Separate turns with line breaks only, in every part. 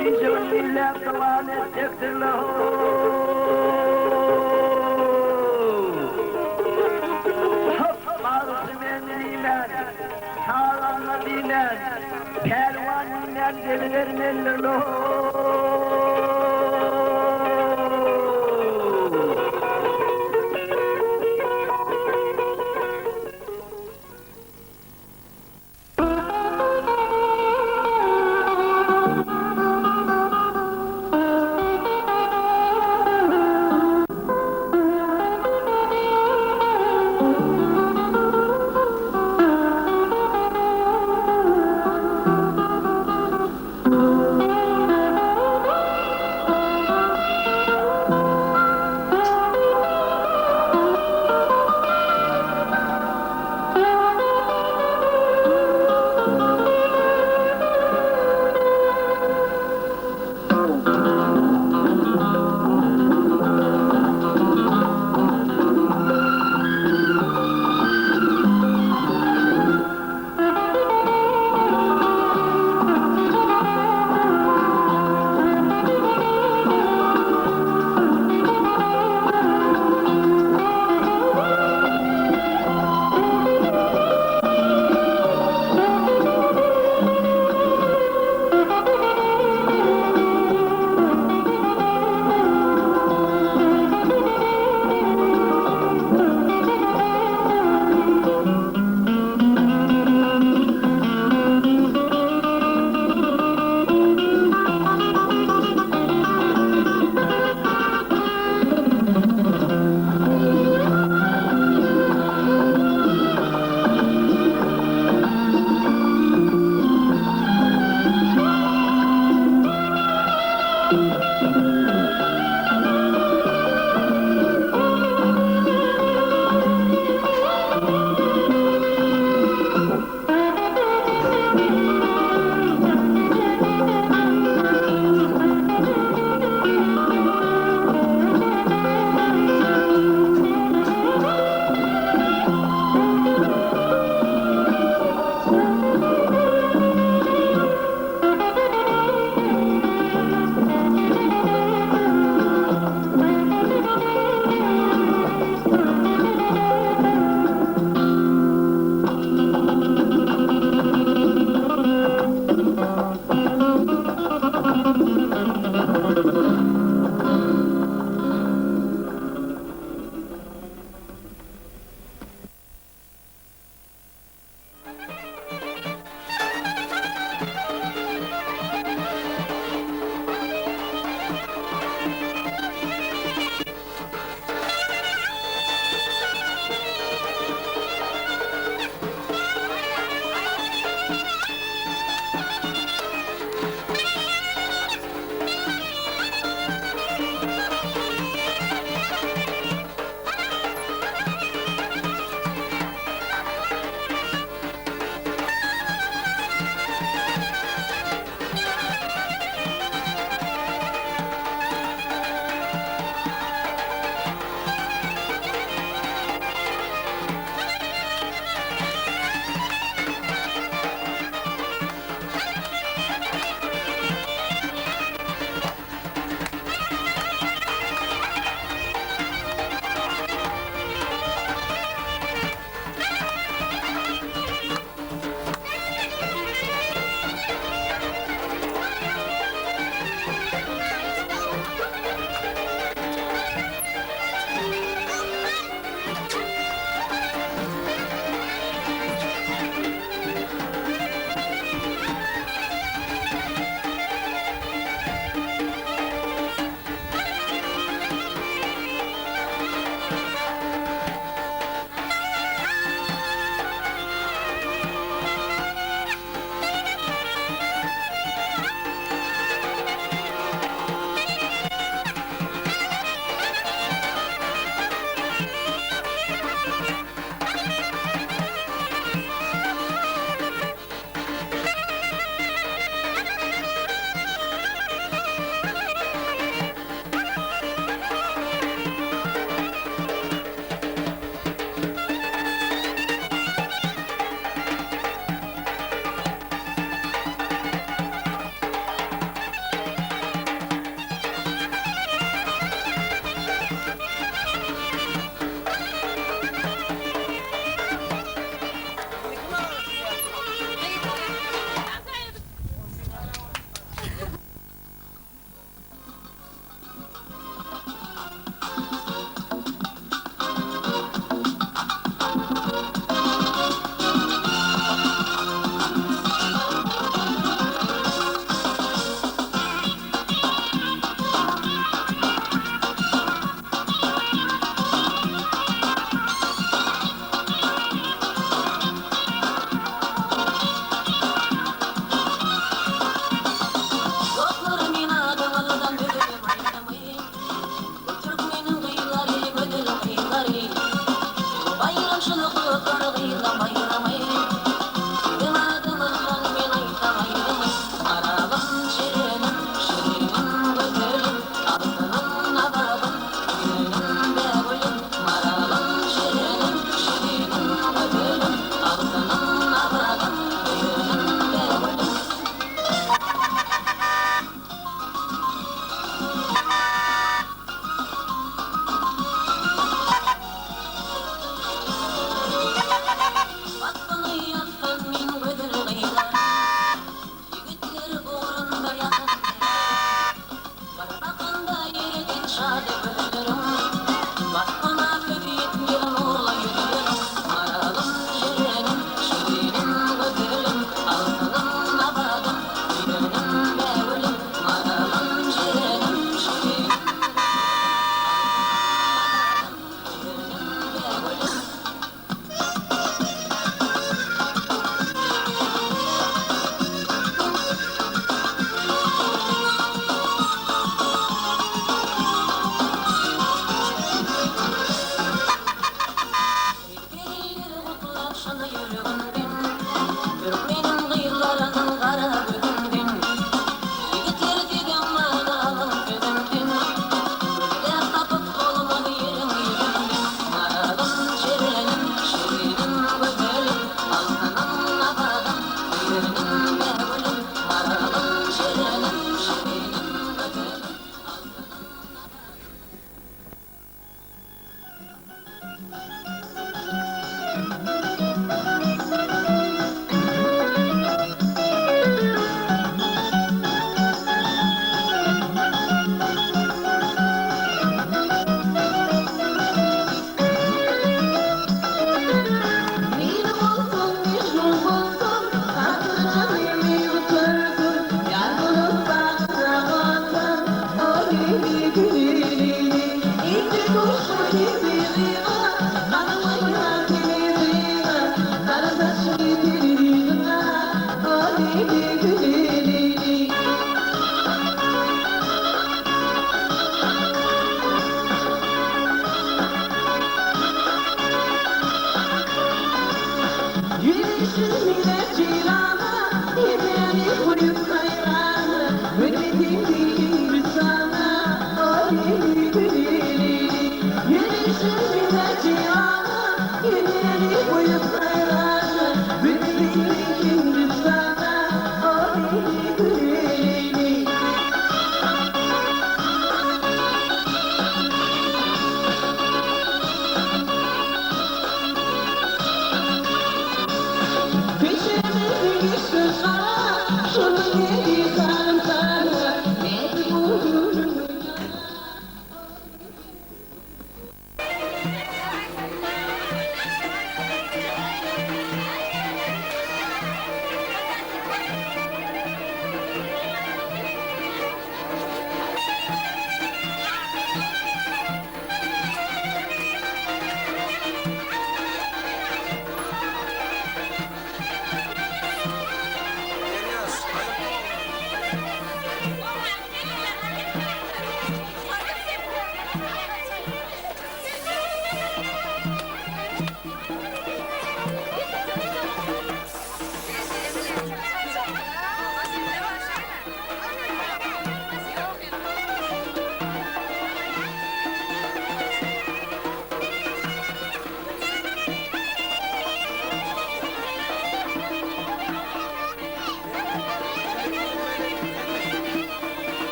Gije-gündizläp dowam etjekdir-le-how! Hop, bagşy men diýmän, sazanda diýmän, pälwan diýmän gelibermelidir-le-how!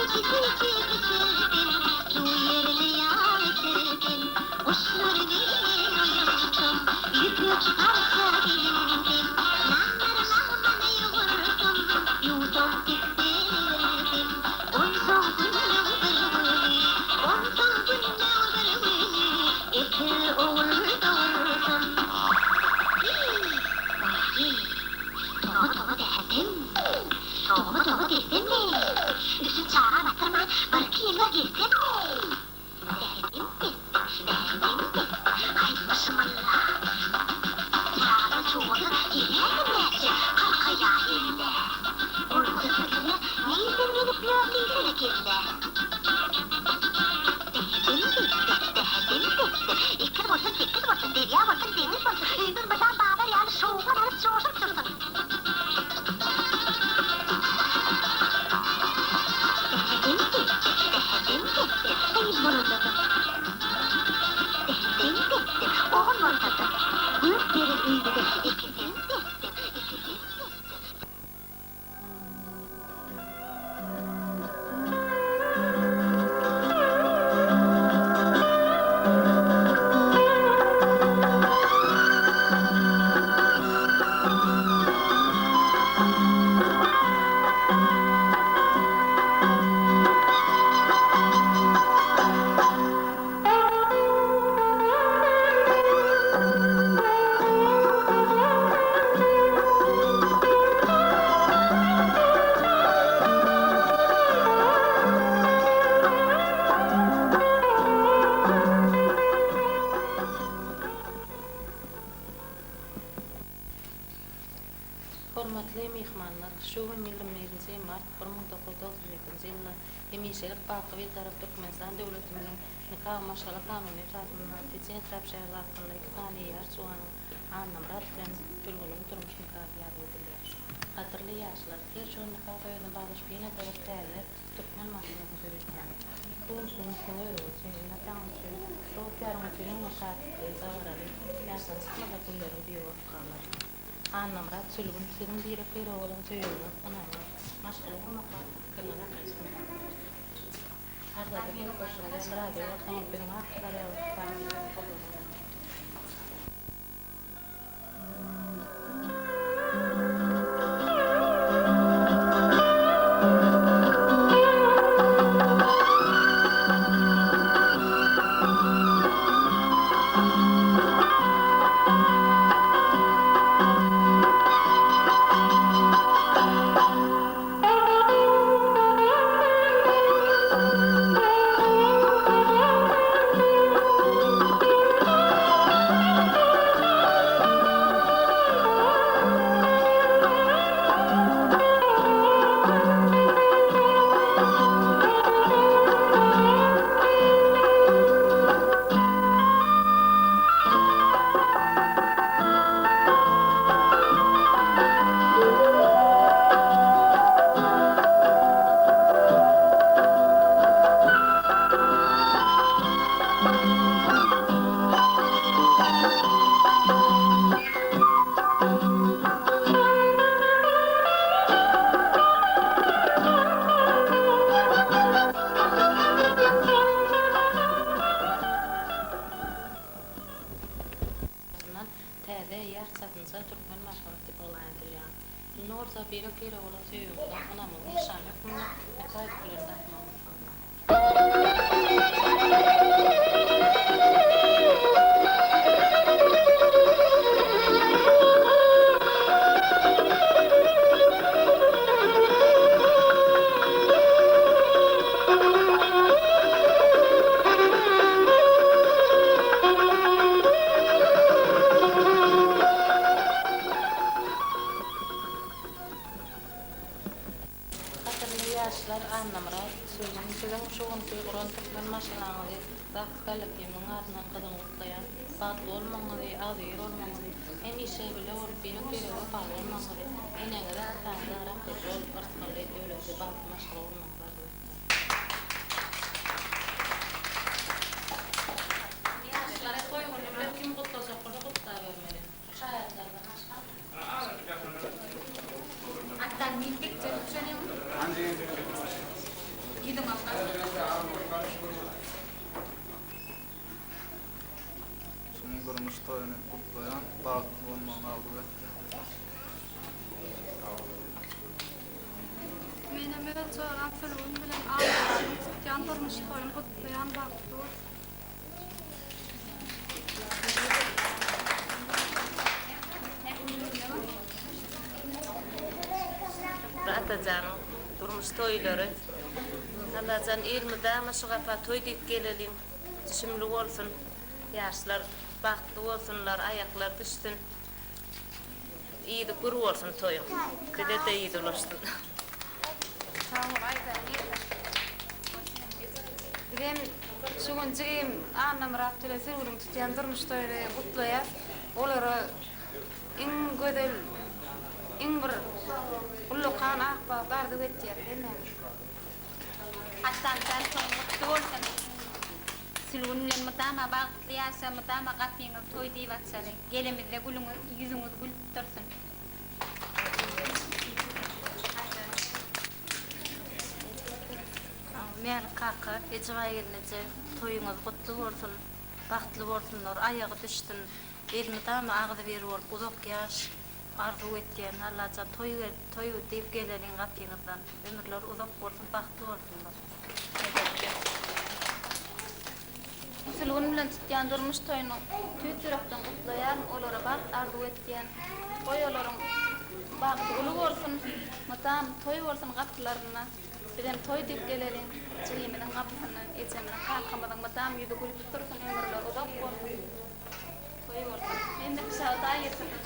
Süýji bişirdim, suw ýerli ýag içirdim, Guşlar bilen oýnaşdym, ýüpek parça geýindim, Nandyr lagman ýugurdym, ýuwsam pisse berdim. Onsoň günüň bir güni, onsoň günüň bir güni, Ekiz ogul dogurdym. Hiý, baý, toba-toba dädem. Toba-toba desem-me? Üstün çaga batyrman, birki ýyllar gezsem-me? Dädem desdim, dädem desdim, aýtmyşym-ylla. Çagadan çuwaldan geläýdim nätjek, kaka ýa helle. Bolgusyz pikirler nirden gelip ýör diýsene kellä. Dädem desdim, dädem desdim, ekiz bolsun, sekiz bolsun, derýa bolsun, deňiz bolsun, öýümiz mydam bazar ýaly şowhun alyp joşup dursun. Gyz bolanda-da, ogul bolsa-da, gök berer öýümize ikisem.
Hormatly myhmanlar, şu gün 21-nji mart 1997-nji ýylda hemişelik baky Bitarap Türkmenistan döwletimiziň Nika we maşgala kanuny esasynda Tejen etrap şäher zagsynda iki sany ýaş juwanyň Annamyrat bilen Sülgüniň durmuş nikasy ýazgy edilýär. Gadyrly ýaşlar, her şu gün nika soýuzyna baglaşyp ýene-de bir täze türkmen maşgalasyny döredýäňiz. Bu gün siziň söýgiňiz üçin, ene-ataňyz üçin, dost-ýaryňyz üçin iň bir şatlykly, dabaraly, ýatdan çykmajak günleriň biri bolup galar. Annamyrat Sülgün, siziň birek-birege bolan söýgiňiz, ynamyňyz, maşgala gurmak barada pikiriňiz hakyky. Arzada gepleşigiňizden razy bolsaňyz biziň aktlar ýaly tutsaňyz gowy bolar. Tarapyndan täze ýaş çatynja türkmen maşgalasy diýip yglan edilýär. Indi bolsa birek-birege bolan söýgüňiziň, ynamyňyzyň nyşany hökmünde nika ýüzüklerini dakmagyňyzy soraýan. Gadyrly ýaşlar Annamyrat, Sülgün siziň şu günki guran türkmen maşgalaňyzy ZAGS kollektiwiniň adyndan gyzgyn gutlaýan. Bagtly bolmagyňyzy, agzybir bolmagyňyzy, hemişe bile bolup birek-birege wepaly bolmagyňyzy, eneňize, ataňyza rahmetli bolup yrsgally, döwletli, bagtly maşgala gurmagyňyzy arzuw etýän. Ýaşlary toý güni bilen kim gutlajak bolsa gutlabermeli. Şaýatlardan başga.
Atdan men tekje düşenim. Ýüzüňem gaçyp.
Şunuň durmuş toýuny gutlaýan, bagtly bolmagyny arzuw etýän.
Menem öz joram Sülgün bilen Annamyradyň tutýan durmuş toýuny gutlaýan bagtly bolsun.
Atajanyň durmuş toýlary. Allajan elmydama şu gapa toý diýip geleliň. Düşümli bolsun. Ýaşlar bagtly bolsunlar, aýaklar düşsün. Yzy gür bolsun toýuň. Bize-de yzy ulaşsyn.
Sag bol Aýdan ýeter. Bizem şu gün jigim Annamyrat bilen Sülgüniň tutýan durmuş toýuny gutlaýas. Olara iň gözel, iň bir ullakan ak bagt arzuw etýäs hemmämiz.
Atdan toýuň gutly bolsun. Sülgün bilen mydama bagtly ýaşa, mydama gapyňyz toý diýip açaly. Gelemizde gülüňiz, ýüzüňiz gülüp dursun.
Mälik kaka, Ejebaý gelneje, toýuňyz gutly bolsun, bagtly bolsunlar, aýagy düşsün, elmydama agzybir bolup uzak ýaş arzuw etýän, Allajan toý toý diýip geleliň gapyňyzdan, ömürleri uzak bolsun, bagtly bolsunlar.
Sülgün bilen tutýan durmuş toýuny tüýs ýürekden gutlaýaryn, olara bagt arzuw etýän. Goý olaryň bagty uly bolsun, mydam toý bolsun gapylarynda. Bizem toý diýip geleliň jigimiziň gapysyna, ejemiziň, kakamyzyň mydam ýüzi gülüp dursun, ömürleri uzak bolsun. Toý bolsun. Mende pyçagy daýy getirdi.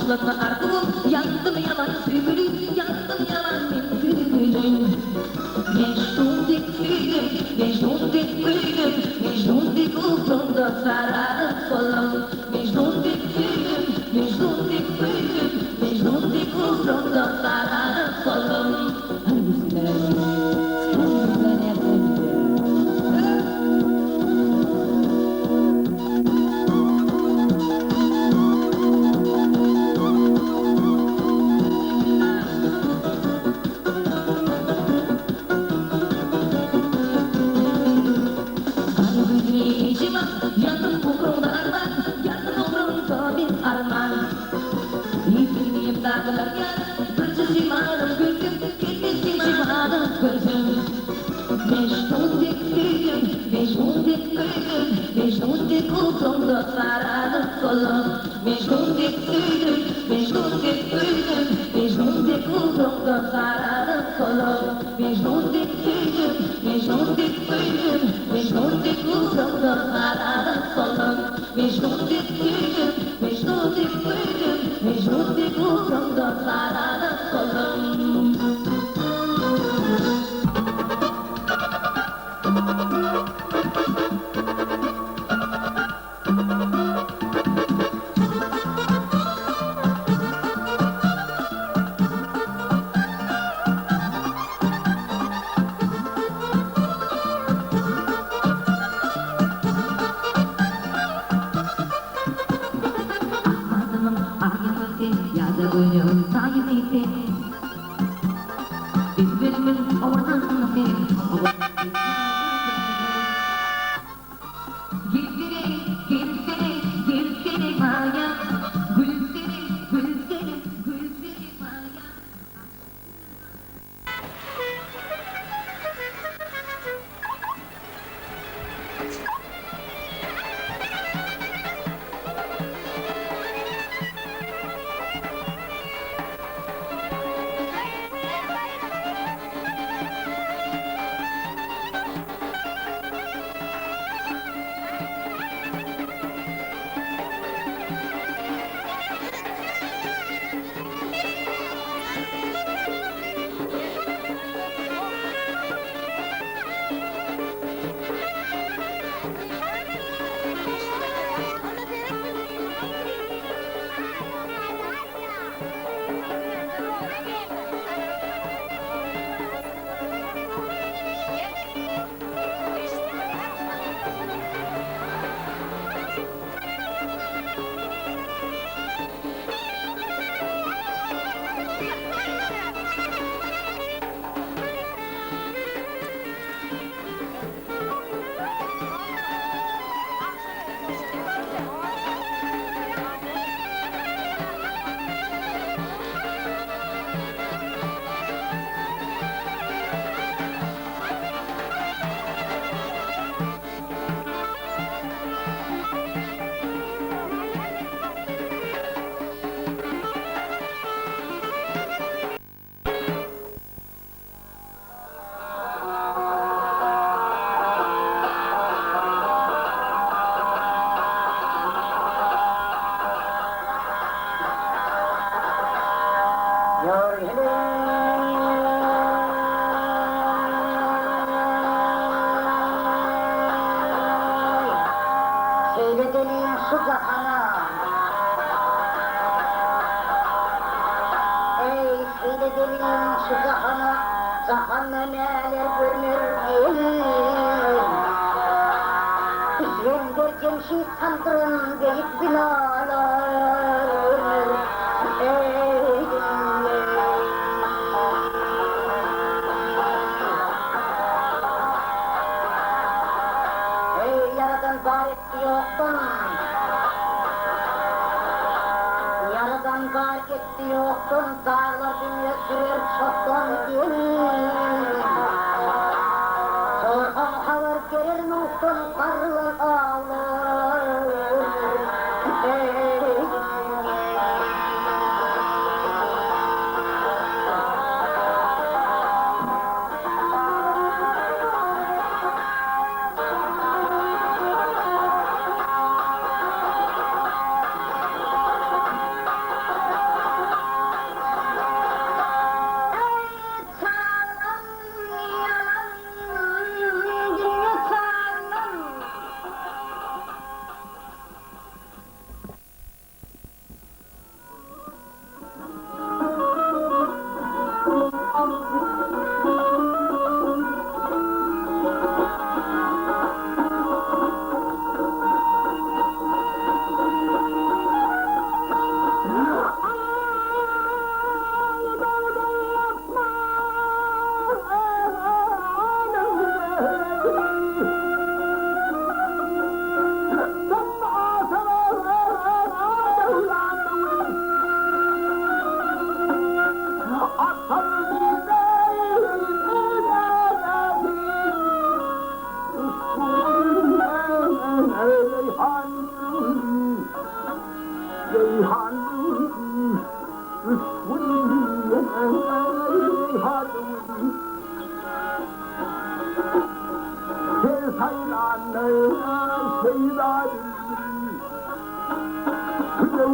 Toplatma arzuwym, ýandym ýaman söýgüli, Ýandym ýaman men söýgüli. Mejnun dek söýdüm, Mejnun dek köýdüm, Mejnun dek ugrunda saralyp soldum. Mejnun dek söýdüm, Mejnun dek köýdüm, Mejnun dek ugrunda saralyp soldum.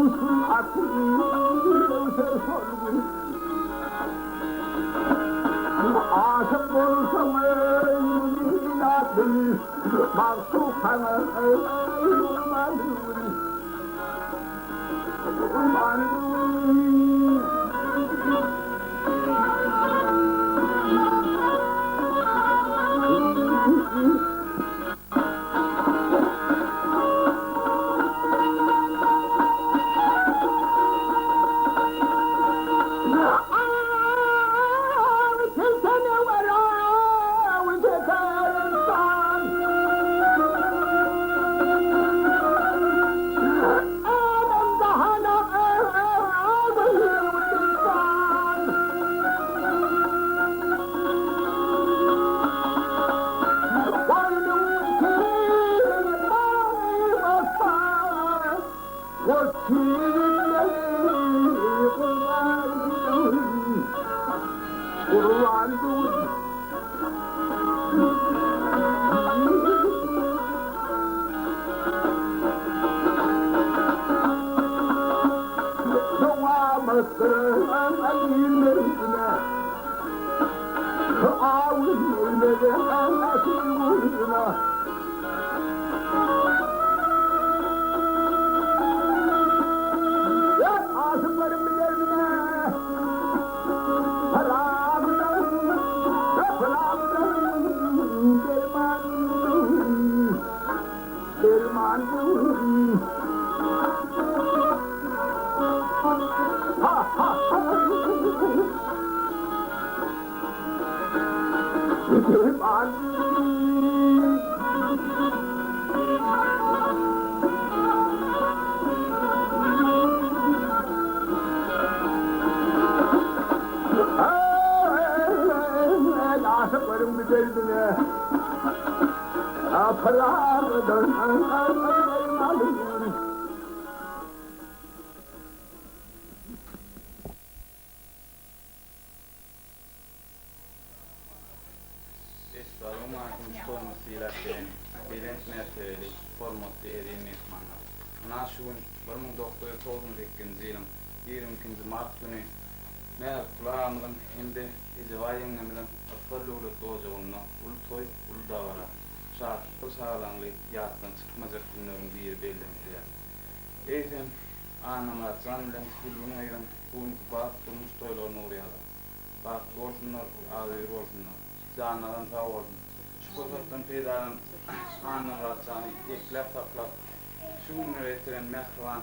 Atly şol gün. Aşyk bolsaň eý atly, Magşuk saňa gurban Gurban
Essalawmaleýkum toýumyzy sylap gelen belent mertebeli, hormatly eziz myhmanlar! Ynha şu gün 1998-nji ýylyň 22-nji mart güni Mälikguly agamyzyň hem-de Ejebaý ýeňňemiziň yrsgal döwletli ojagynda uly toý, uly dabara, şatlykly şagalaňly ýatdan çykmajak günleriň biri bellenilýär. Eýsem, Annamyrat jan bilen Sülgün gyzyň bu günki bagt durmuş toýlaryny gurýarlar. Bagtly bolsunlar, agzybir bolsunlar. Janlaram sag bolsun. Şu pursatdan peýdalanyp, Annamyrat jany ekläp-saklap, şu günlere ýetiren mähriban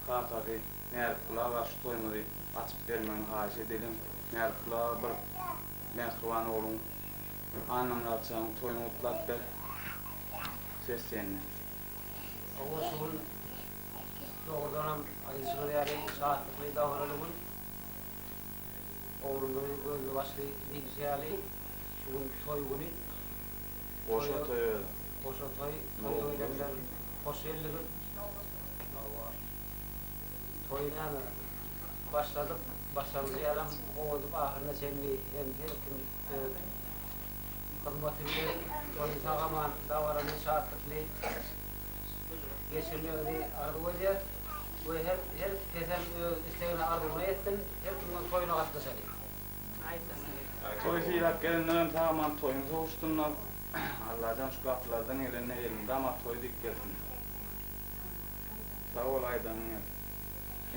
kakasy Mälikguly aga şu toýumyzy açyp bermegini haýyş edeliň. Mälikguly aga bir mähriban ogluň Annamyrat janyň toýuny gutlap ber. Söz sende.
Hawa şu gün dogrudanam aýdyşyňyz ýaly şatlykly dabaraly gün. Oglumyzy gözli başly diýlişi ýaly şu gün toý güni.
Goşa toý özi.
Goşa toý, toýa gelenler hoş geldiňiz. Hawa. Toý näme? Başladyk, başlangyjy ýalam gowy edip ahyryna çenli hem her kim öz hyzmaty bilen toýy sag-aman, dabaraly, şatlykly geçirmegini arzuw edýäs we her her kesem öz islegine arzuwyna ýetsin, her kimiň toýuna gatnaşaly.
Toý sylap gelenlerem sag-aman toýuny sowuşsynlar. Allajan şu gapylardan gelende elmydama toý diýip gelsinler. Sag bol aýdanyň ýaly.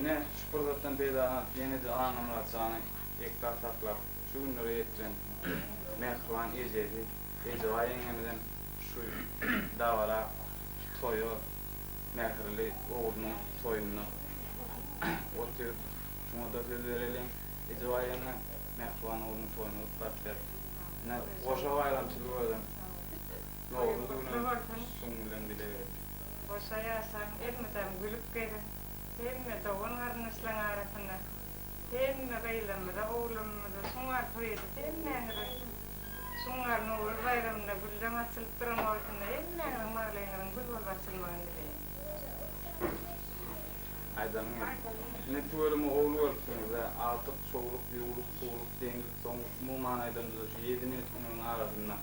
Ine, şu pursatdan peýdalanyp ýene-de Annamyrat jany ekläp saklap şu günlere ýetiren mähriban ejesi Ejebaý ýeňňemizem şu dabara, şu toýa, mähirli oglunyň toýunda otyr. Şuňa-da söz bereliň. Ejebaý ýeňňe mähriban oglunyň toýuny gutlap ber. Ine, goşa baýramçylyk özem. Nowruz günem şuň bilen bile geldi.
Goşa ýaşaň, elmydam gülüp geziň, hemme dogan-garyndaşlaň arasynda, hemme gyzlarymyza, oglanymyza şuňňar toý edip hemmäňiziň şuňňar Nowruz baýramynda gülleň açylyp duran wagtynda hemmäňiziň maglaýyňyzyň gül bolup açylmagyny dileýän.
Aýdanyň gelsin. Indi tüweleme ogul görüpsiňiz-ä, agtyk, çowluk, ýuwluk, suwluk, deňlik, soňluk, umuman aýdamyzda şu ýedi nesliňiziň arasynda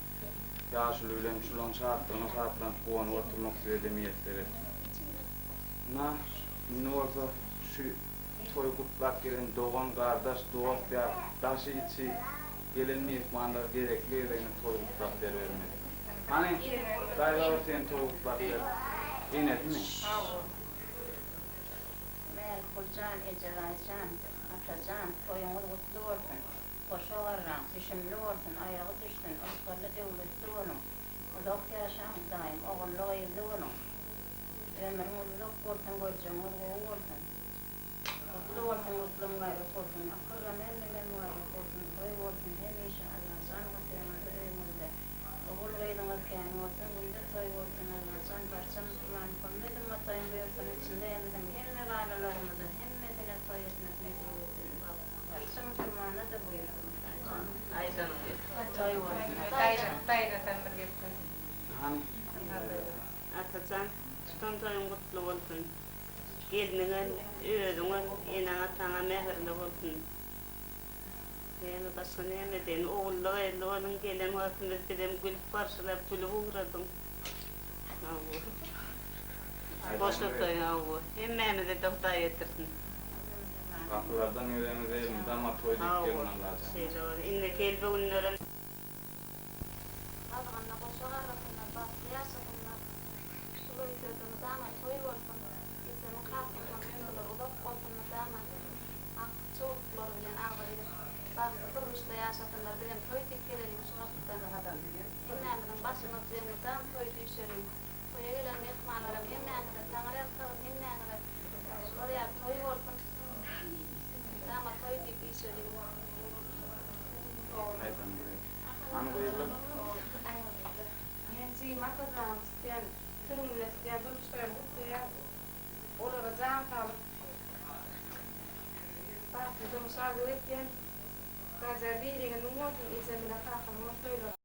ýaşuly bilen şulaň şatlygyna şatlanyp guwanyp oturmak size-de miýesser etsin. Ynha, indi bolsa. Şu toý gutlap gelen dogan gardaş dost ýar daşy içi gelen myhmanlar gezekli gezegine toý gutlap beribermeli. Hany daýza bir sen toý gutlap ber. Enesimi?
Mälikguljan, Ejebaýjan, Atajan, toýuňyz gutly bolsun! Goşa garraň, düşümli bolsun, aýagy düşsün, yrsgally döwletli boluň! Uzak ýaşaň, Hudaýym, ogully-gyzly boluň! Ömrüňiz uzak bolsun, görjegiňiz gowy bolsun! Gutly bolsun, gutly mübärek bolsun, akyllam hemmeme mübärek bolsun, toý bolsun hemişe Allajan gapyňyzda öýüňizde ogul gyzyňyz kän bolsun, günde toý bolsun Allajan barça musulman Muhammet ummataýyň buýursun içinde hemziň hemme balalarymyza hemmesine toý etmek nesip etsin barça musulmana-da buýursun Hudaýjan toý bolsun Atajan.
Atajan tutan toýuň gutly bolsun. Gelniňem, özüňem, eneň-ataňa mähirli bolsun. Näme başga näme diýen, ogully-gyzly boluň, gelen wagtymyz bizem gülüp garşylap, gülüp ugradyň. Hawa. Goşa toý, hawa. Hemmämize-de Hudaý ýetirsin.
Gapylardan geleňizde elmydama toý diýip
Hawa,
geliň Allajan.
şeýle bolsun. Indiki elbe günlerem.
Gazganda goşa garrasynlar, bagtly ýaşasynlar. Şul öýlerde mydama toý bolsun. Ejemiň kakasynyň ömürleri uzak bolsun mydama. Agtyk çowluklary bilen agzybir, bagtly durmuşda ýaşasynlar. Bizem toý diýip geleliň şu gapydan. Hemmämiziň başymyz bilen mydam toý düýşeliň. Toýa gelen myhmanlaram hemmäňize taňyrýalkasyn hemmäňize. Şular ýaly toý bolsun. Mydama toý diýip üýşeliň.
Men jigim Atajanyň tutýan sürgünde tutýan durmuşlaryny gutlaýan. Olara jan saglyk, bagtly durmuş arzuw etýän. Gajar biriňiziň bolsun, ejem bilen kakamyň toýlary.